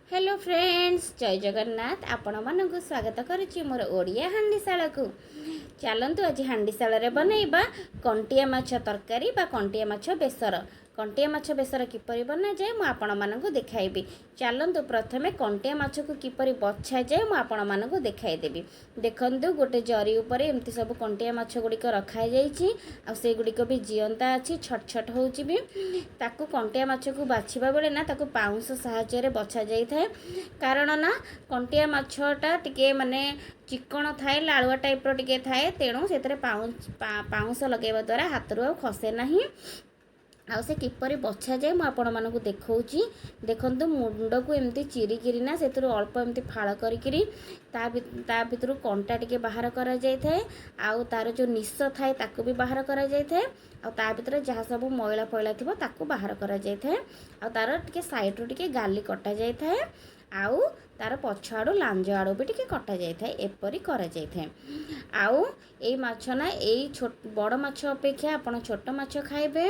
Hello friends, ଜୟ ଜଗନ୍ନାଥ। ଆପଣମାନଙ୍କୁ ସ୍ୱାଗତ କରୁଛି ମୋର ଓଡ଼ିଆ ହାଣ୍ଡିଶାଳକୁ। ଚାଲନ୍ତୁ, ଆଜି ହାଣ୍ଡିଶାଳରେ ବନେଇବା କଣ୍ଟିଆ ମାଛ ତରକାରୀ ବା କଣ୍ଟିଆ ମାଛ ବେସର। କଣ୍ଟିଆ ମାଛ ବେସର କିପରି ବନାଯାଏ, ମୁଁ ଆପଣମାନଙ୍କୁ ଦେଖାଇବି। ଚାଲନ୍ତୁ, ପ୍ରଥମେ କଣ୍ଟିଆ ମାଛକୁ କିପରି ବଛାଯାଏ, ମୁଁ ଆପଣମାନଙ୍କୁ ଦେଖାଇଦେବି। ଦେଖନ୍ତୁ, ଗୋଟେ ଜରି ଉପରେ ଏମିତି ସବୁ କଣ୍ଟିଆ ମାଛ ଗୁଡ଼ିକ ରଖାଯାଇଛି ଆଉ ସେଗୁଡ଼ିକ ବି ଜିଅନ୍ତା ଅଛି, ଛଟ ଛଟ ହେଉଛି ବି। ତାକୁ କଣ୍ଟିଆ ମାଛକୁ ବାଛିବା ବେଳେ ନା ତାକୁ ପାଉଁଶ ସାହାଯ୍ୟରେ ବଛା ଯାଇଥାଏ। କାରଣ ନା କଣ୍ଟିଆ ମାଛଟା ଟିକେ ମାନେ ଚିକଣ ଥାଏ, ଲାଳୁଆ ଟାଇପ୍ର ଟିକେ ଥାଏ। ତେଣୁ ସେଥିରେ ପାଉଁଶ ଲଗାଇବା ଦ୍ୱାରା ହାତରୁ ଆଉ ଖସେ ନାହିଁ। ଆଉ ସେ କିପରି ବଛାଯାଏ, ମୁଁ ଆପଣମାନଙ୍କୁ ଦେଖାଉଛି। ଦେଖନ୍ତୁ, ମୁଣ୍ଡକୁ ଏମିତି ଚିରିକିରି ନା ସେଥିରୁ ଅଳ୍ପ ଏମିତି ଫାଳ କରିକିରି ତା ଭିତରୁ କଣ୍ଟା ଟିକେ ବାହାର କରାଯାଇଥାଏ। ଆଉ ତାର ଯେଉଁ ନିଶ ଥାଏ, ତାକୁ ବି ବାହାର କରାଯାଇଥାଏ। ଆଉ ତା ଭିତରେ ଯାହା ସବୁ ମଇଳା ଫଇଳା ଥିବ, ତାକୁ ବାହାର କରାଯାଇଥାଏ। ଆଉ ତାର ଟିକେ ସାଇଡ଼ରୁ ଟିକେ ଗାଲି କଟା ଯାଇଥାଏ ଆଉ ତାର ପଛ ଆଡ଼ୁ ଲାଞ୍ଜ ଆଡ଼ୁ ବି ଟିକେ କଟା ଯାଇଥାଏ। ଏପରି କରାଯାଇଥାଏ। ଆଉ ଏଇ ମାଛ ନା ଏଇ ବଡ଼ ମାଛ ଅପେକ୍ଷା ଆପଣ ଛୋଟ ମାଛ ଖାଇବେ।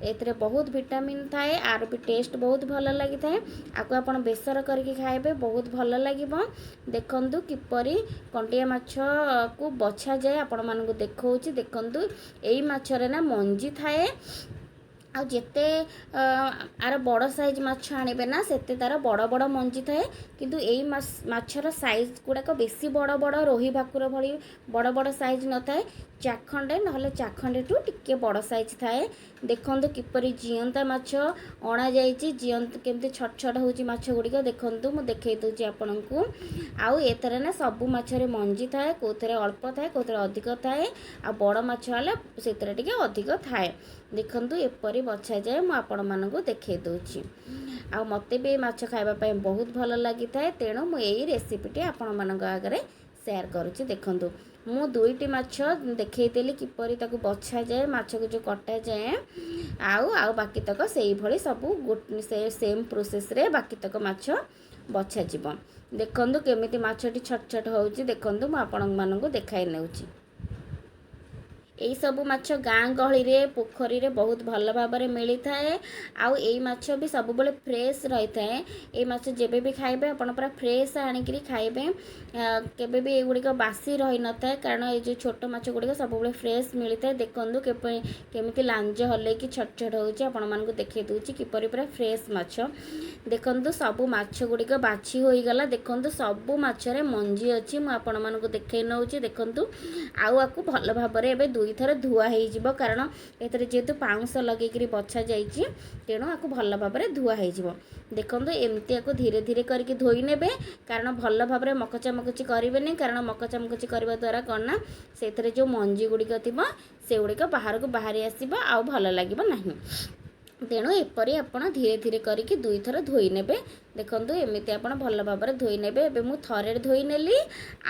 ଏଥିରେ ବହୁତ ଭିଟାମିନ୍ ଥାଏ, ଆର ବି ଟେଷ୍ଟ ବହୁତ ଭଲ ଲାଗିଥାଏ। ଆକୁ ଆପଣ ବେସର କରିକି ଖାଇବେ, ବହୁତ ଭଲ ଲାଗିବ। ଦେଖନ୍ତୁ, କିପରି କଣ୍ଟିଆ ମାଛକୁ ବଛାଯାଏ, ଆପଣମାନଙ୍କୁ ଦେଖାଉଛି। ଦେଖନ୍ତୁ, ଏଇ ମାଛରେ ନା ମଞ୍ଜି ଥାଏ। ଆଉ ଯେତେ ଆର ବଡ଼ ସାଇଜ୍ ମାଛ ଆଣିବେ ନା, ସେତେ ତା'ର ବଡ଼ ବଡ଼ ମଞ୍ଜି ଥାଏ। କିନ୍ତୁ ଏଇ ମାଛର ସାଇଜ୍ ଗୁଡ଼ାକ ବେଶୀ ବଡ଼ ବଡ଼, ରୋହି ଭାକୁର ଭଳି ବଡ଼ ବଡ଼ ସାଇଜ୍ ନଥାଏ। ଚାଖଣ୍ଡେ ନହେଲେ ଚାଖଣ୍ଡେଠୁ ଟିକେ ବଡ଼ ସାଇଜ୍ ଥାଏ। ଦେଖନ୍ତୁ, କିପରି ଜିଅନ୍ତା ମାଛ ଅଣାଯାଇଛି। ଜିଅନ୍ତା କେମିତି ଛଟ ଛଟ ହେଉଛି ମାଛ ଗୁଡ଼ିକ, ଦେଖନ୍ତୁ, ମୁଁ ଦେଖାଇ ଦେଉଛି ଆପଣଙ୍କୁ। ଆଉ ଏଥିରେ ନା ସବୁ ମାଛରେ ମଞ୍ଜି ଥାଏ। କେଉଁଥିରେ ଅଳ୍ପ ଥାଏ, କେଉଁଥିରେ ଅଧିକ ଥାଏ। ଆଉ ବଡ଼ ମାଛ ହେଲେ ସେଥିରେ ଟିକେ ଅଧିକ ଥାଏ। ଦେଖନ୍ତୁ, ଏପରି ବଛାଯାଏ, ମୁଁ ଆପଣମାନଙ୍କୁ ଦେଖାଇ ଦେଉଛି। ଆଉ ମୋତେ ବି ଏଇ ମାଛ ଖାଇବା ପାଇଁ ବହୁତ ଭଲ ଲାଗିଥାଏ, ତେଣୁ ମୁଁ ଏଇ ରେସିପିଟି ଆପଣମାନଙ୍କ ଆଗରେ ସେୟାର କରୁଛି। ଦେଖନ୍ତୁ, ମୁଁ ଦୁଇଟି ମାଛ ଦେଖେଇଦେଲି କିପରି ତାକୁ ବଛାଯାଏ, ମାଛକୁ ଯେଉଁ କଟାଯାଏ। ଆଉ ବାକିତକ ସେଇଭଳି ସବୁ ସେ ସେମ୍ ପ୍ରୋସେସ୍ରେ ବାକିତକ ମାଛ ବଛାଯିବ। ଦେଖନ୍ତୁ, କେମିତି ମାଛଟି ଛଟ ଛଟ ହେଉଛି। ଦେଖନ୍ତୁ, ମୁଁ ଆପଣମାନଙ୍କୁ ଦେଖାଇ ନେଉଛି। ଏଇସବୁ ମାଛ ଗାଁ ଗହଳିରେ ପୋଖରୀରେ ବହୁତ ଭଲ ଭାବରେ ମିଳିଥାଏ। ଆଉ ଏଇ ମାଛ ବି ସବୁବେଳେ ଫ୍ରେଶ୍ ରହିଥାଏ। ଏଇ ମାଛ ଯେବେ ବି ଖାଇବେ, ଆପଣ ପୁରା ଫ୍ରେଶ୍ ଆଣିକିରି ଖାଇବେ। କେବେ ବି ଏଗୁଡ଼ିକ ବାସି ରହିନଥାଏ, କାରଣ ଏଇ ଯେଉଁ ଛୋଟ ମାଛ ଗୁଡ଼ିକ ସବୁବେଳେ ଫ୍ରେଶ୍ ମିଳିଥାଏ। ଦେଖନ୍ତୁ, କେମିତି ଲାଞ୍ଜ ହଲେଇକି ଛଟ ଛଟ ହେଉଛି, ଆପଣମାନଙ୍କୁ ଦେଖାଇ ଦେଉଛି କିପରି ପୁରା ଫ୍ରେଶ୍ ମାଛ। ଦେଖନ୍ତୁ, ସବୁ ମାଛ ଗୁଡ଼ିକ ବାଛି ହୋଇଗଲା। ଦେଖନ୍ତୁ, ସବୁ ମାଛରେ ମଞ୍ଜି ଅଛି, ମୁଁ ଆପଣମାନଙ୍କୁ ଦେଖାଇ ନେଉଛି। ଦେଖନ୍ତୁ, ଆଉ ଆକୁ ଭଲ ଭାବରେ ଏବେ ଦୁଇଥର ଧୁଆ ହେଇଯିବ, କାରଣ ଏଥିରେ ଯେହେତୁ ପାଉଁଶ ଲଗେଇକିରି ବଛା ଯାଇଛି, ତେଣୁ ଆକୁ ଭଲ ଭାବରେ ଧୁଆ ହେଇଯିବ। ଦେଖନ୍ତୁ, ଏମିତି ଆକୁ ଧୀରେ ଧୀରେ କରିକି ଧୋଇ ନେବେ, କାରଣ ଭଲ ଭାବରେ ମକଚା ମକଚି କରିବେନି। କାରଣ ମକଚା ମକଚି କରିବା ଦ୍ୱାରା କ'ଣ ନା ସେଥିରେ ଯେଉଁ ମଞ୍ଜି ଗୁଡ଼ିକ ଥିବ, ସେଗୁଡ଼ିକ ବାହାରକୁ ବାହାରି ଆସିବ ଆଉ ଭଲ ଲାଗିବ ନାହିଁ। ତେଣୁ ଏପରି ଆପଣ ଧୀରେ ଧୀରେ କରିକି ଦୁଇଥର ଧୋଇ ନେବେ। ଦେଖନ୍ତୁ, ଏମିତି ଆପଣ ଭଲ ଭାବରେ ଧୋଇ ନେବେ। ଏବେ ମୁଁ ଥରେ ଧୋଇ ନେଲି,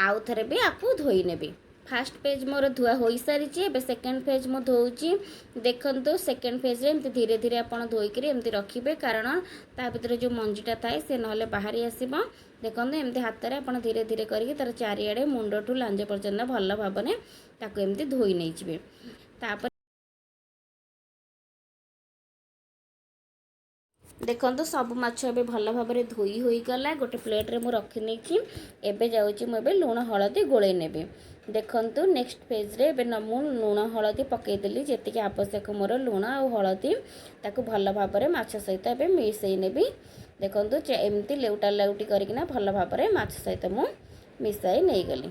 ଆଉ ଥରେ ବି ଆକୁ ଧୋଇ ନେବି। ଫାଷ୍ଟ ଫେଜ୍ ମୋର ଧୁଆ ହୋଇସାରିଛି, ଏବେ ସେକେଣ୍ଡ ଫେଜ୍ ମୁଁ ଧୋଉଛି। ଦେଖନ୍ତୁ, ସେକେଣ୍ଡ ଫେଜ୍ରେ ଏମିତି ଧୀରେ ଧୀରେ ଆପଣ ଧୋଇକିରି ଏମିତି ରଖିବେ, କାରଣ ତା ଭିତରେ ଯେଉଁ ମଞ୍ଜିଟା ଥାଏ, ସେ ନହେଲେ ବାହାରି ଆସିବ। ଦେଖନ୍ତୁ, ଏମିତି ହାତରେ ଆପଣ ଧୀରେ ଧୀରେ କରିକି ତାର ଚାରିଆଡ଼େ ମୁଣ୍ଡଠୁ ଲାଞ୍ଜ ପର୍ଯ୍ୟନ୍ତ ଭଲ ଭାବରେ ତାକୁ ଏମିତି ଧୋଇ ନେଇଯିବେ। ତାପରେ ଦେଖନ୍ତୁ, ସବୁ ମାଛ ଏବେ ଭଲ ଭାବରେ ଧୋଇ ହୋଇଗଲା। ଗୋଟେ ପ୍ଲେଟ୍ରେ ମୁଁ ରଖିନେଇଛି। ଏବେ ଯାଉଛି ମୁଁ ଏବେ ଲୁଣ ହଳଦୀ ଗୋଳେଇ ନେବି। ଦେଖନ୍ତୁ, ନେକ୍ସଟ ଫେଜ୍ରେ ଏବେ ମୁଁ ଲୁଣ ହଳଦୀ ପକାଇଦେଲି, ଯେତିକି ଆବଶ୍ୟକ ମୋର ଲୁଣ ଆଉ ହଳଦୀ। ତାକୁ ଭଲ ଭାବରେ ମାଛ ସହିତ ଏବେ ମିଶାଇ ନେବି। ଦେଖନ୍ତୁ, ଏମିତି ଲେଉଟା ଲେଉଟି କରିକିନା ଭଲ ଭାବରେ ମାଛ ସହିତ ମୁଁ ମିଶାଇ ନେଇଗଲି।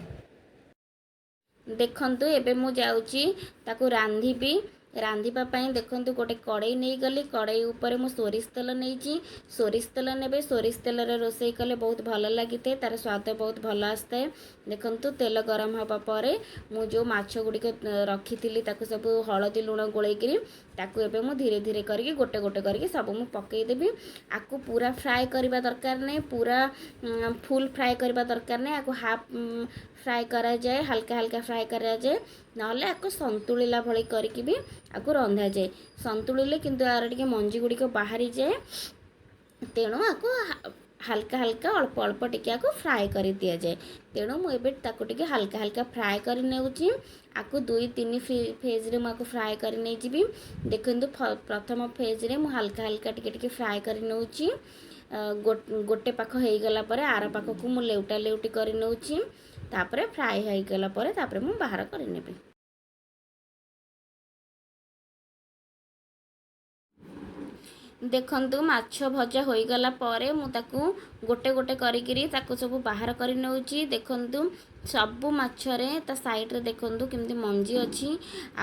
ଦେଖନ୍ତୁ, ଏବେ ମୁଁ ଯାଉଛି ତାକୁ ରାନ୍ଧିବି। ରାନ୍ଧିବା ପାଇଁ ଦେଖନ୍ତୁ, ଗୋଟେ କଡ଼େଇ ନେଇଗଲି। କଡ଼େଇ ଉପରେ ମୁଁ ସୋରିଷ ତେଲ ନେଇଛି। ସୋରିଷ ତେଲ ନେବେ। ସୋରିଷ ତେଲରେ ରୋଷେଇ କଲେ ବହୁତ ଭଲ ଲାଗିଥାଏ, ତା'ର ସ୍ୱାଦ ବହୁତ ଭଲ ଆସିଥାଏ। ଦେଖନ୍ତୁ, ତେଲ ଗରମ ହେବା ପରେ ମୁଁ ଯେଉଁ ମାଛ ଗୁଡ଼ିକ ରଖିଥିଲି, ତାକୁ ସବୁ ହଳଦୀ ଲୁଣ ଗୋଳେଇକିରି, ତାକୁ ଏବେ ମୁଁ ଧୀରେ ଧୀରେ କରିକି ଗୋଟେ ଗୋଟେ କରିକି ସବୁ ମୁଁ ପକାଇଦେବି। ଆକୁ ପୁରା ଫ୍ରାଏ କରିବା ଦରକାର ନାହିଁ, ପୁରା ଫୁଲ୍ ଫ୍ରାଏ କରିବା ଦରକାର ନାହିଁ। ଆକୁ ହାଫ୍ ଫ୍ରାଏ କରାଯାଏ, ହାଲକା ହାଲକା ଫ୍ରାଏ କରାଯାଏ। ନହେଲେ ଆକୁ ସନ୍ତୁଳିଲା ଭଳି କରିକି ବି ଆକୁ ରନ୍ଧାଯାଏ। ସନ୍ତୁଳିଲେ କିନ୍ତୁ ଆର ଟିକେ ମଞ୍ଜି ଗୁଡ଼ିକ ବାହାରିଯାଏ। ତେଣୁ ଆକୁ ହାଲକା ହାଲକା, ଅଳ୍ପ ଅଳ୍ପ ଟିକେ ଆକୁ ଫ୍ରାଏ କରି ଦିଆଯାଏ। ତେଣୁ ମୁଁ ଏବେ ତାକୁ ଟିକେ ହାଲକା ହାଲକା ଫ୍ରାଏ କରି ନେଉଛି। ଆକୁ ଦୁଇ ତିନି ଫେଜ୍ରେ ମୁଁ ଆକୁ ଫ୍ରାଏ କରି ନେଇଯିବି। ଦେଖନ୍ତୁ, ପ୍ରଥମ ଫେଜ୍ରେ ମୁଁ ହାଲକା ହାଲକା ଟିକେ ଟିକେ ଫ୍ରାଏ କରି ନେଉଛି। ଗୋଟେ ପାଖ ହେଇଗଲା ପରେ ଆର ପାଖକୁ ମୁଁ ଲେଉଟା ଲେଉଟି କରି ନେଉଛି। ତାପରେ ଫ୍ରାଏ ହେଇଗଲା ପରେ ତାପରେ ମୁଁ ବାହାର କରିନେବି। ଦେଖନ୍ତୁ, ମାଛ ଭଜା ହୋଇଗଲା ପରେ ମୁଁ ତାକୁ ଗୋଟେ ଗୋଟେ କରିକିରି ତାକୁ ସବୁ ବାହାର କରି ନେଉଛି। ଦେଖନ୍ତୁ, ସବୁ ମାଛରେ ତା ସାଇଡ଼୍ରେ ଦେଖନ୍ତୁ କେମିତି ମଞ୍ଜି ଅଛି।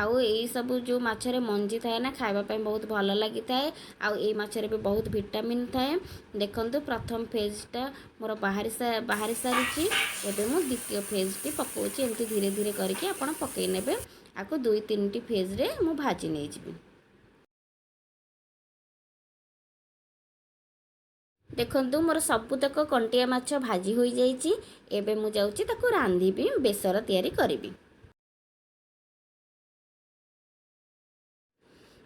ଆଉ ଏଇସବୁ ଯେଉଁ ମାଛରେ ମଞ୍ଜି ଥାଏ ନା, ଖାଇବା ପାଇଁ ବହୁତ ଭଲ ଲାଗିଥାଏ, ଆଉ ଏଇ ମାଛରେ ବି ବହୁତ ଭିଟାମିନ୍ ଥାଏ। ଦେଖନ୍ତୁ, ପ୍ରଥମ ଫେଜ୍ଟା ମୋର ବାହାରି ସାରିଛି। ଏବେ ମୁଁ ଦ୍ୱିତୀୟ ଫେଜ୍ଟି ପକାଉଛି। ଏମିତି ଧୀରେ ଧୀରେ କରିକି ଆପଣ ପକାଇ ନେବେ। ଆକୁ ଦୁଇ ତିନିଟି ଫେଜ୍ରେ ମୁଁ ଭାଜି ନେଇଯିବି। ଦେଖନ୍ତୁ, ମୋର ସବୁତକ କଣ୍ଟିଆ ମାଛ ଭାଜି ହୋଇଯାଇଛି। ଏବେ ମୁଁ ଯାଉଛି ତାକୁ ରାନ୍ଧିବି, ବେସର ତିଆରି କରିବି।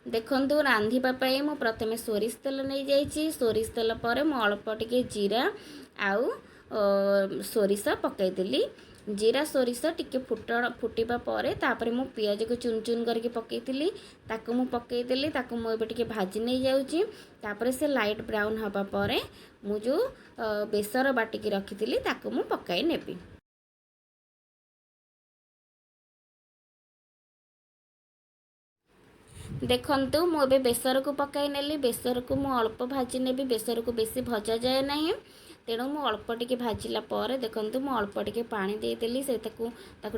ଦେଖନ୍ତୁ, ରାନ୍ଧିବା ପାଇଁ ମୁଁ ପ୍ରଥମେ ସୋରିଷ ତେଲ ନେଇଯାଇଛି। ସୋରିଷ ତେଲ ପରେ ମୁଁ ଅଳ୍ପ ଟିକେ ଜିରା ଆଉ ସୋରିଷ ପକାଇଦେଲି। ଜିରା ସୋରିଷ ଟିକେ ଫୁଟଣ ଫୁଟିବା ପରେ ତାପରେ ମୁଁ ପିଆଜକୁ ଚୁନ ଚୁନ କରିକି ପକାଇଥିଲି, ତାକୁ ମୁଁ ପକାଇଦେଲି। ତାକୁ ମୁଁ ଏବେ ଟିକେ ଭାଜି ନେଇଯାଉଛି। ତାପରେ ସେ ଲାଇଟ୍ ବ୍ରାଉନ୍ ହେବା ପରେ ମୁଁ ଯେଉଁ ବେସର ବାଟିକି ରଖିଥିଲି, ତାକୁ ମୁଁ ପକାଇ ନେବି। ଦେଖନ୍ତୁ, ମୁଁ ଏବେ ବେସରକୁ ପକାଇ ନେଲି। ବେସରକୁ ମୁଁ ଅଳ୍ପ ଭାଜି ନେବି। ବେସରକୁ ବେଶୀ ଭଜାଯାଏ ନାହିଁ, ତେଣୁ ମୁଁ ଅଳ୍ପ ଟିକେ ଭାଜିଲା ପରେ ଦେଖନ୍ତୁ, ମୁଁ ଅଳ୍ପ ଟିକେ ପାଣି ଦେଇଦେଲି ସେ ତାକୁ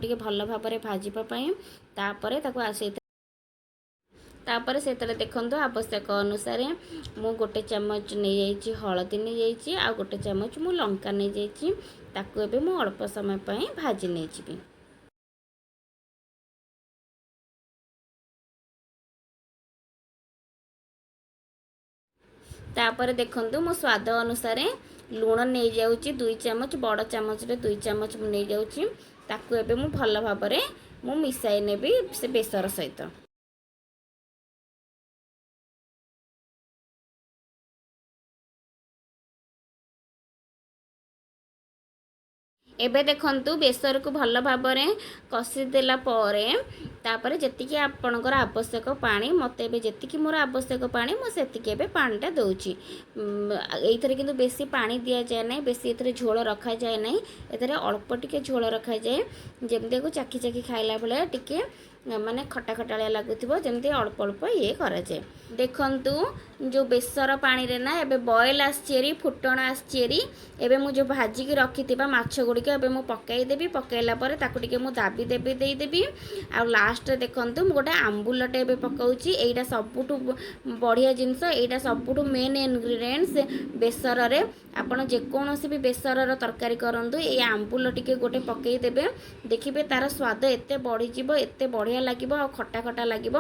ଟିକେ ଭଲ ଭାବରେ ଭାଜିବା ପାଇଁ। ତାପରେ ସେଥିରେ ଦେଖନ୍ତୁ, ଆବଶ୍ୟକ ଅନୁସାରେ ମୁଁ ଗୋଟେ ଚାମଚ ନେଇଯାଇଛି ହଳଦୀ ନେଇଯାଇଛି, ଆଉ ଗୋଟେ ଚାମଚ ମୁଁ ଲଙ୍କା ନେଇଯାଇଛି। ତାକୁ ଏବେ ମୁଁ ଅଳ୍ପ ସମୟ ପାଇଁ ଭାଜି ନେଇଯିବି। ତାପରେ ଦେଖନ୍ତୁ, ମୁଁ ସ୍ୱାଦ ଅନୁସାରେ ଲୁଣ ନେଇଯାଉଛି 2 ଚାମଚ, ବଡ଼ ଚାମଚରେ 2 ଚାମଚ ମୁଁ ନେଇଯାଉଛି। ତାକୁ ଏବେ ମୁଁ ଭଲ ଭାବରେ ମୁଁ ମିଶାଇ ନେବି ସେ ବେସର ସହିତ। ଏବେ ଦେଖନ୍ତୁ, ବେସରକୁ ଭଲ ଭାବରେ କଷିଦେଲା ପରେ ତାପରେ ଯେତିକି ଆପଣଙ୍କର ଆବଶ୍ୟକ ପାଣି, ମୋତେ ଏବେ ଯେତିକି ମୋର ଆବଶ୍ୟକ ପାଣି, ମୁଁ ସେତିକି ଏବେ ପାଣିଟା ଦେଉଛି। ଏଇଥିରେ କିନ୍ତୁ ବେଶୀ ପାଣି ଦିଆଯାଏ ନାହିଁ, ବେଶୀ ଏଥିରେ ଝୋଳ ରଖାଯାଏ ନାହିଁ। ଏଥିରେ ଅଳ୍ପ ଟିକେ ଝୋଳ ରଖାଯାଏ, ଯେମିତିକୁ ଚାଖି ଚାଖି ଖାଇଲା ଭଳିଆ ଟିକେ ମାନେ ଖଟା ଖଟାଳିଆ ଲାଗୁଥିବ, ଯେମିତି ଅଳ୍ପ ଅଳ୍ପ ଇଏ କରାଯାଏ। ଦେଖନ୍ତୁ, ଯେଉଁ ବେସର ପାଣିରେ ନା ଏବେ ବଏଲ୍ ଆସିଛି ଏରି, ଫୁଟଣ ଆସିଛି ଏରି। ଏବେ ମୁଁ ଯେଉଁ ଭାଜିକି ରଖିଥିବା ମାଛ ଗୁଡ଼ିକ ଏବେ ମୁଁ ପକାଇଦେବି। ପକାଇଲା ପରେ ତାକୁ ଟିକେ ମୁଁ ଦାବି ଦେବି ଦେଇଦେବି। ଆଉ ଲାଷ୍ଟରେ ଦେଖନ୍ତୁ, ମୁଁ ଗୋଟେ ଆମ୍ବୁଲଟେ ଏବେ ପକାଉଛି। ଏଇଟା ସବୁଠୁ ବଢ଼ିଆ ଜିନିଷ, ଏଇଟା ସବୁଠୁ ମେନ୍ ଇନଗ୍ରିଡ଼ିଏଣ୍ଟସ୍ ବେସରରେ। ଆପଣ ଯେକୌଣସି ବି ବେସରର ତରକାରୀ କରନ୍ତୁ, ଏଇ ଆମ୍ବୁଲ ଟିକେ ଗୋଟେ ପକାଇଦେବେ, ଦେଖିବେ ତାର ସ୍ୱାଦ ଏତେ ବଢ଼ିଯିବ, ଏତେ ବଢ଼ିଆ ଲାଗିବ, ଆଉ ଖଟା ଖଟା ଲାଗିବ,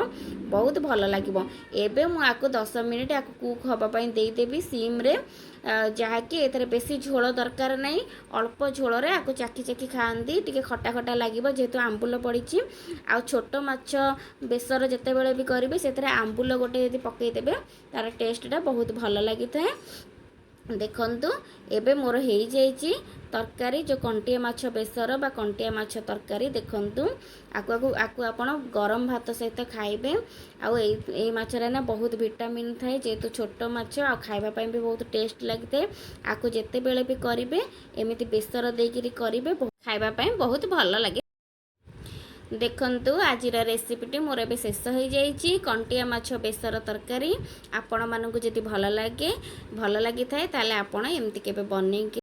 ବହୁତ ଭଲ ଲାଗିବ। ଏବେ ମୁଁ ଆକୁ 10 ମିନିଟ୍ ଆକୁ କୁକ୍ ହେବା ପାଇଁ ଦେଇଦେବି ସିମ୍ରେ, ଯାହାକି ଏଥିରେ ବେଶୀ ଝୋଳ ଦରକାର ନାହିଁ। ଅଳ୍ପ ଝୋଳରେ ଆକୁ ଚାଖି ଚାଖି ଖାଆନ୍ତି, ଟିକେ ଖଟା ଖଟା ଲାଗିବ ଯେହେତୁ ଆମ୍ବୁଲ ପଡ଼ିଛି। ଆଉ ଛୋଟ ମାଛ ବେସର ଯେତେବେଳେ ବି କରିବେ, ସେଥିରେ ଆମ୍ବୁଲ ଗୋଟେ ଯଦି ପକାଇଦେବେ, ତାର ଟେଷ୍ଟଟା ବହୁତ ଭଲ ଲାଗିଥାଏ। ଦେଖନ୍ତୁ, ଏବେ ମୋର ହେଇଯାଇଛି ତରକାରୀ, ଯେଉଁ କଣ୍ଟିଆ ମାଛ ବେସର ବା କଣ୍ଟିଆ ମାଛ ତରକାରୀ। ଦେଖନ୍ତୁ, ଆକୁ ଆପଣ ଗରମ ଭାତ ସହିତ ଖାଇବେ। ଆଉ ଏଇ ମାଛରେ ନା ବହୁତ ଭିଟାମିନ୍ ଥାଏ, ଯେହେତୁ ଛୋଟ ମାଛ, ଆଉ ଖାଇବା ପାଇଁ ବି ବହୁତ ଟେଷ୍ଟ ଲାଗିଥାଏ। ଆକୁ ଯେତେବେଳେ ବି କରିବେ, ଏମିତି ବେସର ଦେଇକିରି କରିବେ, ଖାଇବା ପାଇଁ ବହୁତ ଭଲ ଲାଗେ। ଦେଖନ୍ତୁ, ଆଜିର ରେସିପିଟି ମୋର ଏବେ ଶେଷ ହୋଇଯାଇଛି, କଣ୍ଟିଆ ମାଛ ବେସର ତରକାରୀ। ଆପଣମାନଙ୍କୁ ଯଦି ଭଲ ଲାଗିଥାଏ, ତାହେଲେ ଆପଣ ଏମିତି କେବେ ବନେଇକି,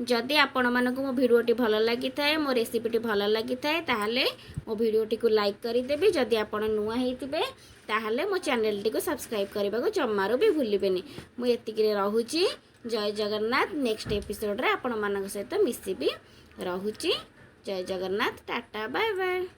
ଯଦି ଆପଣମାନଙ୍କୁ ମୋ ଭିଡ଼ିଓଟି ଭଲ ଲାଗିଥାଏ, ମୋ ରେସିପିଟି ଭଲ ଲାଗିଥାଏ, ତାହେଲେ ମୋ ଭିଡ଼ିଓଟିକୁ ଲାଇକ୍ କରିଦେବେ। ଯଦି ଆପଣ ନୂଆ ହେଇଥିବେ, ତାହେଲେ ମୋ ଚ୍ୟାନେଲଟିକୁ ସବସ୍କ୍ରାଇବ୍ କରିବାକୁ ଜମାରୁ ବି ଭୁଲିବେନି। ମୁଁ ଏତିକିରେ ରହୁଛି। ଜୟ ଜଗନ୍ନାଥ। ନେକ୍ସଟ ଏପିସୋଡ଼ରେ ଆପଣମାନଙ୍କ ସହିତ ମିଶିବି। ରହୁଛି, ଜୟ ଜଗନ୍ନାଥ, ଟାଟା, ବାଏ ବାଏ।